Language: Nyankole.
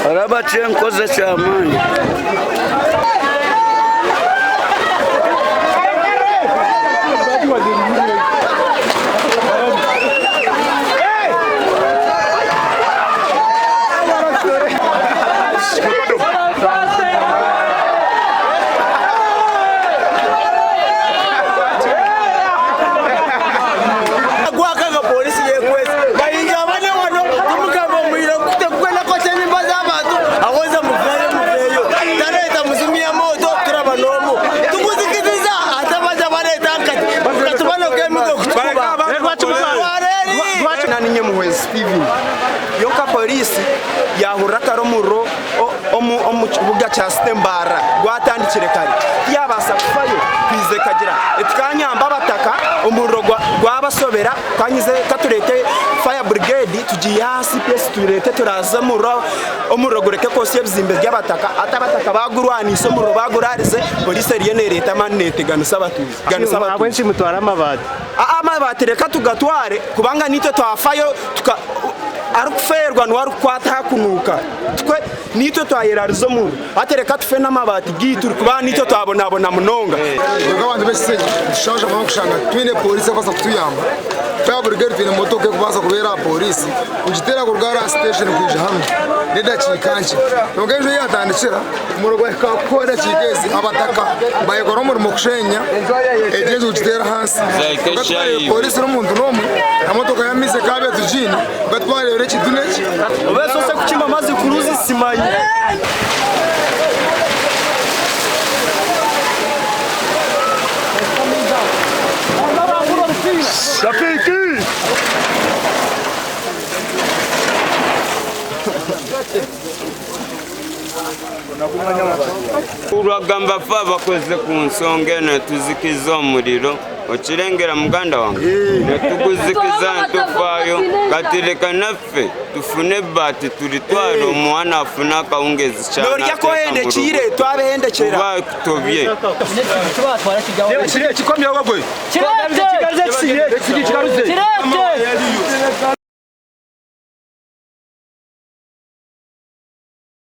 Araba kyenkoze kyamaani. Gwaka nga polisi yekwese bayingira bane wano tumugamba omuliro tegugenda kwokya enyumba z'abantu ahonza muveeyo muveeyo tareeta muzimya moto turaba n'omu tuguzikiriza ate baza bareeta nkati katubanoga emigo kutukuba Na ninye Muhwezi Steven. Yonka polisi yahurira kare omuriro omu kibuga kya City Mbarara gwatandikire kare tiyabaasa kufayo kwiza ekagira eti kanyambe abataka omuriro gwabasobera kanyize katureete fire brigade tugiihe aha CPS tureete turaaze omuriro omuriro gureke kwosya ebizimbe by'abataka hati abataka bagurwaniise omuriro baguraarize polisi eriyo nereeta amaani neteganisa abatuuzi. Ahabw'enki mutwara amabaati? Amabaati reka tugatware kubanga naitwe twafayo tuka arikufeerwa niwe arikukwata aha kunuuka twe naitwe twayerariza omuriro hati reka tufe n'amabaati gaitu kubanga naitwe twabonabona munonga. Twebwe abantu b'ekisegye nitushaasha munonga kushanga twine pooriisi ekubaasa kutuyamba. Fire brigade twine motoka ekubaasa kubeera aha pooriisi kugiteera kuruga hare aha siteesheni kwija hanu n'edakiika nkye. Kwonka enju ei yaatandikira Omuriro gwahika kuhwa edakiika ezi, abataka bayekora omurimo kushenya egyo enju kugiteera ahansi. Kwonka twareeba polisi n'omuntu n'omwe, na motoka y'amaizi ekaba etugiine, kwonka twareebire ekintu n'eki. Obeesose kukima amaizi kuruzi simanyi. Olwagamba ffe abakoze ku nsonga eno netuzikiza omuriro okirengera muganda wange netuguzikiza nitufaayo kati leka naffe tufune ebbaati turitware omwana afune akahungezi Norya ku ohendekiire twabehendekyera. kuba tobye. Kireete! Kireete!